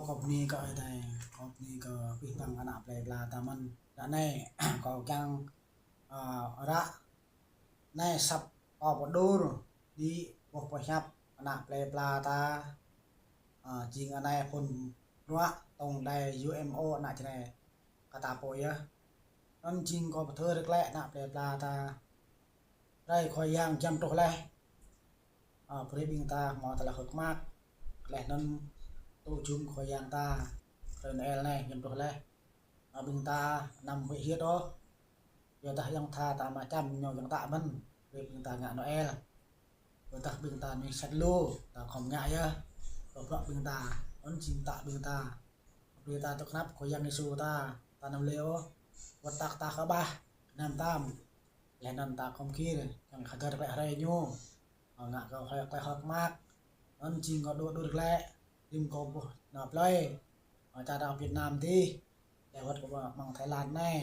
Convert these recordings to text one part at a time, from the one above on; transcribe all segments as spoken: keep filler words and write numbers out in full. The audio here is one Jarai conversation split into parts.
Kâo bơni kơ Ơi Adai, kâo bơni kơ abih bang ană plei pla ta mơ̆n. Ră anai kâo kiăng, ơ, ră anai săp kâo pơđur đĭ boh pơhiăp ană plei pla ta, ơ, jing anai phŭn bruă tŏng đai U M O ană čơnai kơ ta pô yơh. Anŭn jing kâo pơthâo rơklĕ ană plei pla ta. Hrơi Khua Yang jăm truh laih. Ơ, brơi ƀing ta hmâo tơlơi hơ̆k mơak. Laih anŭn tŭ jum Khua Yang ta. Hrơi Noel anai jăm truh laih. Ơ, ƀing ta anăm huĭ hyưt ôh. Yua dah ayŏng tha ta mă čăm ñu ayŏng ta mơ̆n. Brơi ƀing ta ngă Noel. Yua dah ƀing ta mơ̆ng sat lu, ta khŏm ngă yơh. Kơ bruă ƀing ta, anŭn jing ta ƀing ta. Brơi ta tŭ kơnăp Khua Yang Yêsu ta, ta anăm lĕ ôh. Wơ̆t ta kơtah kơƀah, kơnăm tam. Laih anŭn ta khŏm gir, kiăng hơdơr glaĭ hrơi ñu. Ơ, ngă kơ hrơi, hrơi hơ̆k mơak. Anŭn jing kâo đuaĭ đuaĭ glaĭ, rĭm kâo ƀuh ană plei. Ơ, čar Việt Nam dih. Laih wơ̆t kơ mơ̆ng Thái Lan anai.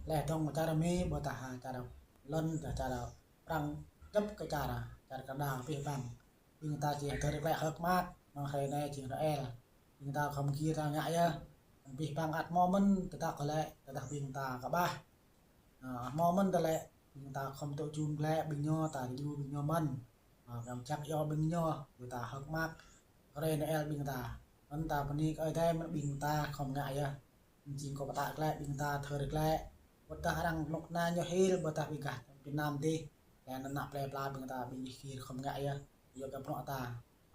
Laih dŏng čar Mi, ƀôdah čar lŏn, čar Prăng, djŏp kơ čar, čar Canada abih bang. Ƀing ta či hơdơr glaĭ hơ̆k mơak, mơ̆ng hrơi anai jing Noel. Ƀing ta khŏm gir ta ngă yơh. Abih bang ăt hmâo mơ̆n, tơdah kơ lĕ, tơdah ƀing ta kơƀah. Ơ, hmâo mơ̆n tơlơi, ƀing ta khŏm tŭ jum glaĭ ƀing ñu, ta djru ƀing ñu mơ̆n. Ơ, kiăng jak iâu ƀing ñu, ƀing ta hơ̆k mơak. Hrơi Noel ƀing ta. Anŭn ta bơni kơ Ơi Adai mơ̆n ƀing ta khŏm ngă yơh. Jing kâo pơtă glaĭ ƀing ta thâo rơklĕ. Wơ̆t dah arăng lŏk na ñu hil, ƀôdah ƀing gah Việt Nam dih. Laih anŭn ană plei pla ƀing ta ƀing gih gir khŏm ngă yơh. Yua kơ bruă ta.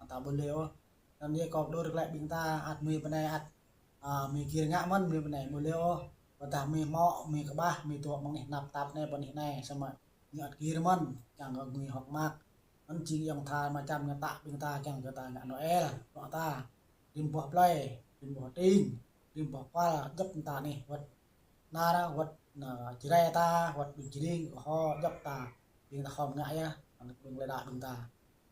Ta ƀu lĕ ôh. Anŭn yơh kâo pơđur glaĭ ƀing ta ăt mơi bơnai ăt. Ơ, mơi gir ngă mơ̆n mơi bơnai ƀu lĕ ôh. Ƀôdah mơi hmâo, mơi kơƀah, mơi tŭ mơ̆ng anih tơnap tap anai pơ anih anai. Samơ̆ mơi ăt gir mơ̆n, kiăng kơ mơi hơ̆k mơak. Anŭn jing ayŏng tha mă čăm ñu tă ƀing ta kiăng kơ ta ngă Noel, bruă ta. Rĭm boh plei, rĭm boh tring, rĭm boh kual, djŏp ta anih, wơ̆t nar, wơ̆t na Jrai ta, wơ̆t ƀing Jring, kơ hŏ, djŏp ta. Ƀing ta khŏm ngă yơh, anŭn ƀing lĕ đa ƀing ta.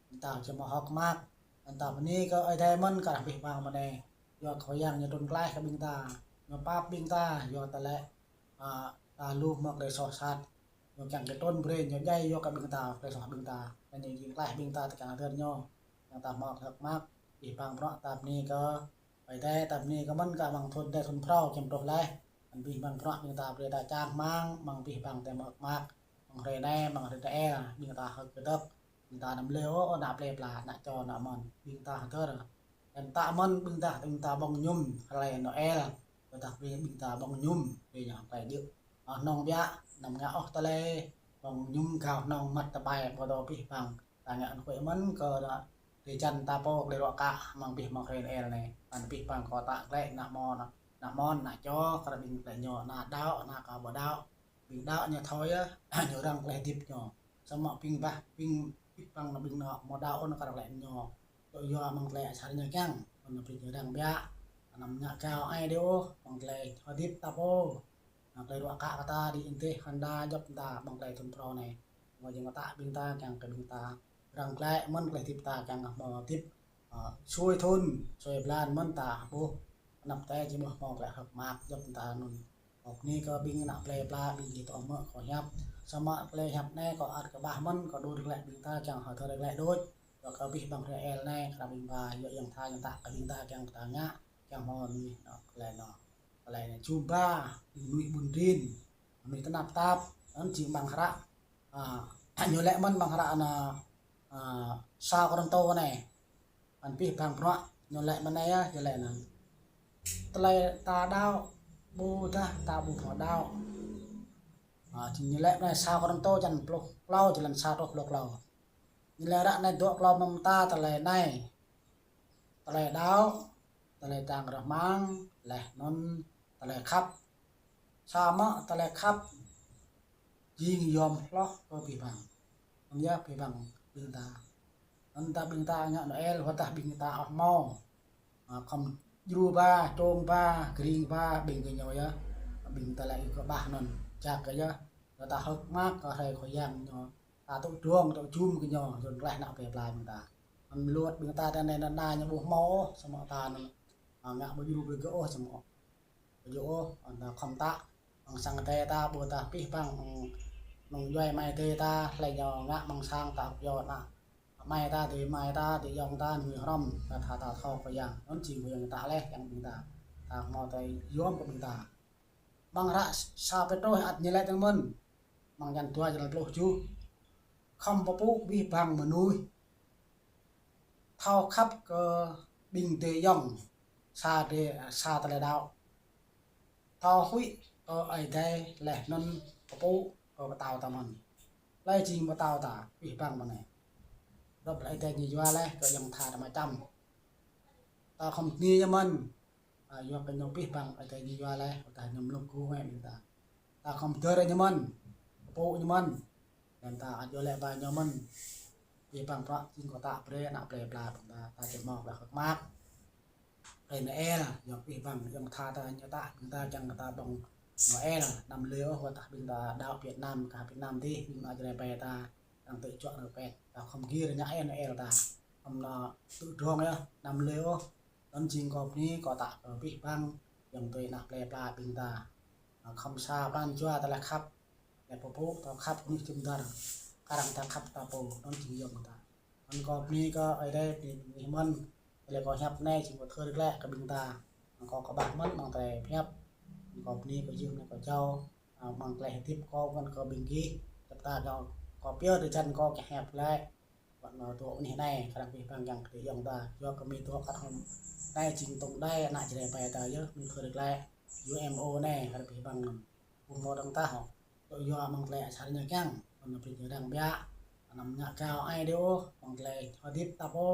Ƀing ta či hmâo hơ̆k mơak, anŭn ta bơni kơ Ơi Adai mơ̆n kơ abih bang mơ̆n anai. Yua Khua Yang ñu trŭn klaih kơ ƀing ta, ñu pap ƀing ta, yua tơlơi, ơ, ta lu hmâo tơlơi soh sat. Ñu kiăng kơ trŭn brơi, ñu djai yua kơ ƀing ta, tơlơi soh ƀing ta. Anŭn ñu jing klaih ƀing ta, ta kiăng hơdơr ñu. Kiăng ta hmâo hơ̆k mơak, abih bang bruă ta bơni kơ Ơi Adai, ta bơni kơ mơ̆n kơ mơ̆ng thŭn dai thŭn phrâo kiăng truh laih. Abih bang bruă ƀing ta brơi ta čang rơmang, mơ̆ng abih bang tơlơi hơ̆k mơak. Mơ̆ng hrơi anai, mơ̆ng hrơi Noel, ƀing ta hơ̆k kơdơ̆k, ƀing ta anăm lĕ ôh, ană plei pla, ană čô, ană mơ̆n, ƀing ta hơdơr. Anŭn ta mơ̆n ƀing ta, ƀing ta ƀơ̆ng mơñum hrơi Noel, ƀôdah ƀing, ƀing ta ƀơ̆ng mơñum hrơi ñu hlơi djơ̆. Ơ, hnong biă, anăm ngă ôh tơlơi ƀơ̆ng mơñum gao hnong măt tơpai, ƀôdah abih bang. Ta ngă anŭn kuĕ mơ̆n kơ ană drơi jăn ta pô, tơlơi ruă kă, mơ̆ng abih mơ̆ng hrơi Noel anai. Anŭn abih bang kâo tă glaĭ ană mơ̆n, ană mơ̆n, ană čô, kơ ƀing tơlơi ñu, ană đaŏ, ană kơ ƀu đaŏ. Ƀing đaŏ ñu thâo yơh, ñu răng tơlơi hơdip ñu. Samơ̆ ƀing bah, ƀing, ƀing păng anŭn ƀing ană mơ̆ đaŏ anŭn kar lĕ ñu. Tŭ yua mơ̆ng tơlơi asar ñu kiăng, anŭn ƀing ñu răng biă. Anăm ngă gao ai dih ôh, mơ̆ng tơlơi hơdip ta pô. Anŭn tơlơi ruă kă kơ ta đĭ adih hơnda djŏp ta mơ̆ng tơlơi thŭn phrâo anai. Mơ̆ jing kơ ta ƀing ta kiăng kơ ƀing ta răng glaĭ mơ̆n tơlơi hơdip ta kiăng kơ hmâo hơdip Ơ, sui thŭn, sui blan mơ̆n ta ƀuh. Anăp tơlơi či ƀuh hmâo tơlơi hơ̆k mơak djŏp ta anŭn. Ơ, bơni kơ ƀing ană plei pla, ƀing gih tŏ hmư̆ kâo hiăp. Samơ̆ tơlơi hiăp anai kâo ăt kơƀah mơ̆n, kâo đuaĭ glaĭ ƀing ta kiăng hơdơr glaĭ đôč. Yua kơ abih bang hrơi Noel anai, kơ ƀing ba, yua ayŏng tha, ayŏng tă, kơ ƀing ta kiăng ta ngă, kiăng hmâo mơnuih, ơ, tơlơi anŭn. Tơlơi anŭn jum ba, ƀing mơnuih ƀun rin, mơnuih tơnap tap, anŭn jing ƀăng hră. Ơ, ñu laĭ mơ̆n ƀăng hră anŭn, ơ, sa Kôrintô anai. Anŭn abih bang bruă ñu laĭ mơ̆n anai yơh, ñu laĭ anŭn. Tơlơi ta đaŏ, ƀôdah ta ƀu hmâo đaŏ. Ơ, jing ñu laĭ mơ̆n anai sa Kôrintô čăn pluh klâo, jơlan sa truh pluh klâo. Ñu laĭ ră anai dŏ klâo mơta tơlơi anai. Tơlơi đaŏ, tơlơi čang rơmang, laih anŭn tơlơi khăp. Samơ̆ tơlơi khăp jing yom hloh kơ abih bang. Anŭn yơh abih bang ƀing ta. Anŭn ta ƀing ta ngă Noel, wơ̆t dah ƀing ta ƀu hmâo. Ơ, khŏm djru ba, čong ba, kring ba, ƀing gơñu yơh. Ƀing ta laĭ kơƀah anŭn, jak kơ yơh. Wơ̆t dah hơ̆k mơak kơ hrơi Khua Yang ñu. Ta tŭ drông, tŭ jum kơ ñu, yua tơlơi ană plei pla ƀing ta. Anŭn luăt ƀing ta tơ anai anŭn ñu ƀu hmâo ôh, samơ̆ ta anŭn, ơ, ngă ƀu djru brơi gơ̆ ôh, samơ̆ ƀu djơ̆ ôh, anŭn ta khŏm tă, ƀăng sang Ơi Adai ta, ƀôdah abih bang, ơ, nong djuai amai adơi ta, hlơi ñu ngă ƀăng sang ta hơ̆k yua ană, Amai ta, adơi amai ta, adơi ayŏng ta, nui hrŏm, ta tha ta thâo Khua Yang. Anŭn jing Khua Yang ta laih, kiăng ƀing ta. Ta hmâo tơlơi yom kơ ƀing ta. Amăng hră sa Pêtrôs ăt ñu laĭ tơ̆ng mơ̆n. Amăng čăn dua črăn pluh tơjuh. Khŏm pơpŭ abih bang mơnuih. Thâo khăp kơ ƀing adơi ayŏng sa adơi, sa tơlơi đaŏ. Thâo huĭ kơ Ơi Adai laih anŭn pơpŭ kơ pơtao ta mơ̆n. Laih jing pơtao ta abih bang mơ̆n anai. Rơp Ơi Adai ñu yua laih kơ ayŏng tha ta mơčăm. Ta khŏm bơni ñu mơ̆n. A, yua kơ ñu abih bang Ơi Adai ñu yua laih, ta ñu mluk gu hĕ ƀing ta. Ta khŏm dơ̆r ñu mơ̆n, pơpŭ ñu mơ̆n. Laih ta ăt yua laih ba ñu mơ̆n. Abih bang prăk jing kơ ta brơi ană plei pla ƀing ta, ta či hmâo tơlơi hơ̆k mơak. Plei Noel, yua abih bang ayŏng tha ta ñu ta, ƀing ta kiăng kơ ta ƀơ̆ng Noel, năm lê ôh, wơ̆t tah ƀing ta đaŏ Việt Nam, kah Việt Nam dih, ƀing ană Jrai ƀai ta, kiăng tơjuă nao pĕt. Ta khŏm gir ñă ĕn Noel ta. Khŏm nao tŭ drong yơh, năm lê ôh. Anŭn jing kơ bơni kơ ta kơ abih bang, ayŏng adơi ană plei pla ƀing ta. Khŏm sa pran jua tơlơi khăp. Laih pơpŭ ta khăp mơnuih jum dar. Kar hăng ta khăp ta pô, anŭn jing yom ta. Anŭn kơ bơni kơ Ơi Adai, bơni mơ̆n. Tơlơi kâo hiăp anai jing kâo thâo rơklĕ kơ ƀing ta. Anŭn kâo kơƀah mơ̆n amăng tơlơi hiăp. Anŭn kơ bơni kơ jih mơ̆n kơ jao. A, amăng tơlơi hơdip kâo mơ̆n kơ ƀing gih. Djŏp ta kâo, kâo pơyơr tơjăn kâo kiăng hiăp glaĭ. Wơ̆t nao tŭ anih anai, kar hăng abih bang kiăng kơ adơi ayŏng ta. Yua kơ mĭ tŭ kar hăng anai jing tŏng đai ană Jrai ƀai ta yơh, mĭ thâo rơklĕ. U M O anai, kar hăng abih bang. Ƀu hmâo dơ̆ng tah ôh. Tŏ yua amăng tơlơi asar ñu kiăng, mơ̆n anŭn prin ñu răng biă. Anăm ngă gao ai dih ôh, amăng tơlơi hơdip ta pô.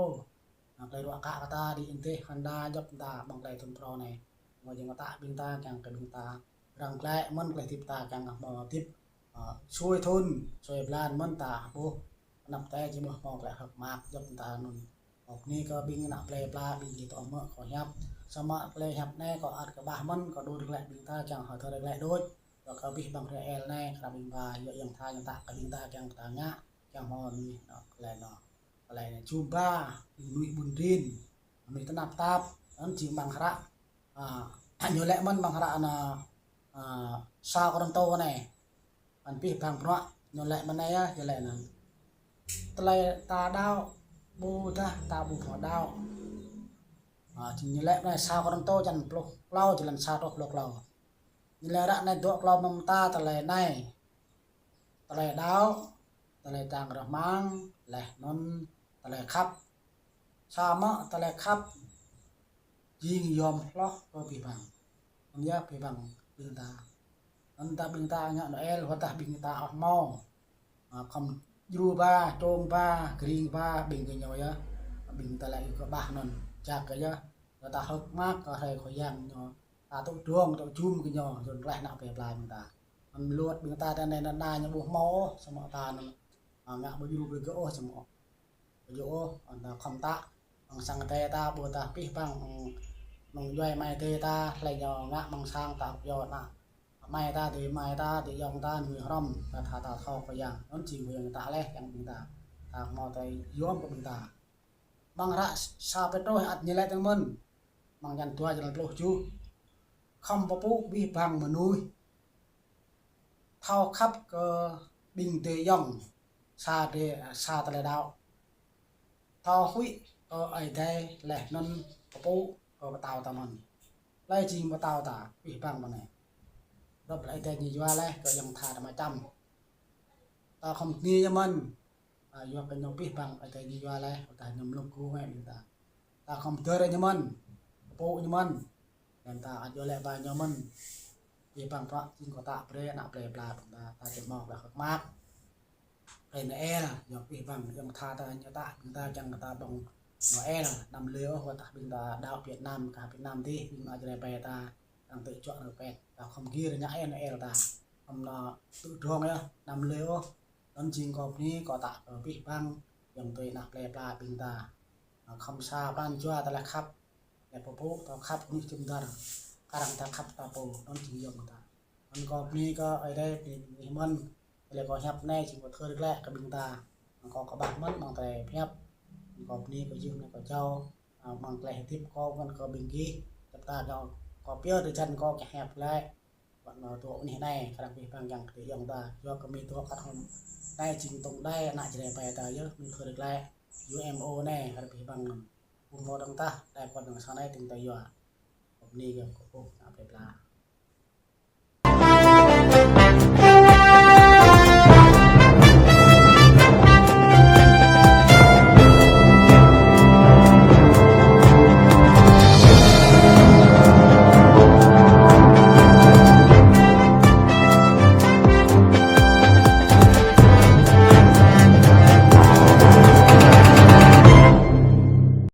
Amăng tơlơi ruă kă kơ ta dih, inh tih hơnda djŏp ta, amăng tơlơi thun phrâo anai. Hmâo jing kơ ta ƀing ta, kiăng kơ ƀing ta răng glaĭ mơ̆n tơlơi hơdip ta, kiăng kơ hmâo hơdip, a, sui thun, sui blan mơ̆n ta ƀuh. Anăp ta či ƀuh hmâo tơlơi hơ̆k mơak djŏp ta anŭn. Kơ bơni kơ ƀing ană plei pla, ƀing gih tŏ hmư̆ kâo hiăp. Samơ̆ tơlơi hiăp anai kâo ăt kơƀah mơ̆n, kâo đŭt glaĭ ƀing ta kiăng hơdơr glaĭ đôč. Yua kơ abih bang Israel anai, kơ ƀing ba, yua ayŏng tha ñu ta, kơ ƀing ta kiăng ta ngă, kiăng hmâo mơnuih nao tơlơi nao. Tơlơi nao jum ba, mơnuih ƀun rin, mơnuih tơnap tap, anŭn jing amăng hră. A, ñu laĭ mơ̆n amăng hră anŭn, a, sa Kôrintô anai. Anŭn abih bang bruă ñu laĭ mơ̆n anai yơh, ñu laĭ anŭn. Tơlơi ta đaŏ, ƀôdah ta ƀu hmâo đaŏ. A, jing ñu laĭ mơ̆n anai sa Kôrintô čăn pluh klâo, jơlan sa truh pluh klâo. Ñu laĭ ră anai dŏ klâo mơ̆ng ta tơlơi anai. Tơlơi đaŏ, tơlơi čang rơmang, laih anŭn tơlơi khăp. Samơ̆ tơlơi khăp jing yom hloh kơ abih bang. Anŭn yơh abih bang ƀing ta. Anŭn ta ƀing ta ngă Noel, wơ̆t tah ƀing ta ƀu hmâo. A, khŏm djru ba, čong ba, kring ba, ƀing gơñu yơh. Ƀing ta laĭ kơƀah anŭn, jak kơ yơh. Kơ ta hơ̆k mơak, kơ hrơi Khua Yang ñu. Ta tŭ drong, tŭ jum gơñu, yua laih ană plei pla ƀing ta. Anŭn luăt ƀing ta, ta anai anŭn ñu ƀu hmâo ôh, samơ̆ ta anŭn, a, ngă ƀu djru brơi gơ̆ ôh, samơ̆ ƀu djơ̆ ôh, anŭn ta khŏm ta, amăng sang Ơi Adai ta, ƀôdah abih bang, amăng, amăng djuai amai adơi ta, hlơi ñu ngă amăng sang ta, yua ană amai ta, adơi amai ta, adơi ayŏng ta, nui hrŏm, ta tha ta thâo Khua Yang. Anŭn jing Khua Yang ta laih, kiăng ƀing ta. Ta hmâo tơlơi yom kơ ƀing ta. Amăng hră sa Pêtrôs ăt ñu laĭ tơ̆ng mơ̆n. Amăng čăn dua črăn pluh tơjuh. Khŏm pơpŭ abih bang mơnuih. Thâo khăp kơ ƀing adơi ayŏng sa adơi, sa tơlơi đaŏ. Thâo huĭ kơ Ơi Adai laih anŭn pơpŭ kơ pơtao ta mơ̆n. Laih jing pơtao ta, abih bang mơ̆n anai. Rơp Ơi Adai ñu yua laih kơ ayŏng tha ta mơčăm. Ta khŏm bơni ñu mơ̆n. A, yua kơ ñu abih bang Ơi Adai ñu yua laih, wơ̆t tah ñu mluk gu hĕ ƀing ta. Ta khŏm dơ̆r ñu mơ̆n, pơpŭ ñu mơ̆n. Laih ta ăt yua laih ba ñu mơ̆n. Abih bang prăk jing kơ ta brơi ană plei pla ƀing ta, ta či hmâo tơlơi hơ̆k mơak. Plei Noel, yua abih bang ayŏng tha ta ñu ta, ƀing ta kiăng kơ ta ƀơ̆ng Noel, năm lê ôh, wơ̆t tah ƀing ta đaŏ Việt Nam, kah Việt Nam dih, ƀing ană Jrai ƀai ta, kiăng tơjuă nao pĕt. Ta khŏm gir ñă ĕn Noel ta. Khŏm nao tŭ drong yơh, năm lê ôh. Anŭn jing kơ bơni kơ ta kơ abih bang, ayŏng adơi ană plei pla ƀing ta. Khŏm sa pran jua tơlơi khăp. Laih pơpŭ ta khăp mơnuih jum dar. Kar hăng ta khăp ta pô, anŭn jing yom ta. Anŭn kơ bơni kơ Ơi Adai, bơni mơ̆n. Tơlơi kâo hiăp anai jing kâo thâo rơklĕ kơ ƀing ta. Anŭn kâo kơƀah mơ̆n amăng tơlơi hiăp. Anŭn kơ bơni kơ jih mơ̆n kơ jao. A, amăng tơlơi hơdip kâo mơ̆n kơ ƀing gih. Djŏp ta kâo, kâo pơyơr tơjăn kâo kiăng hiăp glaĭ. Wơ̆t nao tŭ anih anai, kar hăng abih bang kiăng kơ adơi ayŏng ta. Yua kơ mĭ tŭ kar hăng anai jing tŏng đai ană Jrai ƀai ta yơh, mĭ thâo rơklĕ. U M O anai, hơdip hibăng anŭn. Ƀu hmâo dơ̆ng tah, đai pơ̆n dơ̆ng sang anai tơ̆ng ta yua. Kơ bơni kơ kâo pô, ană plơi pla.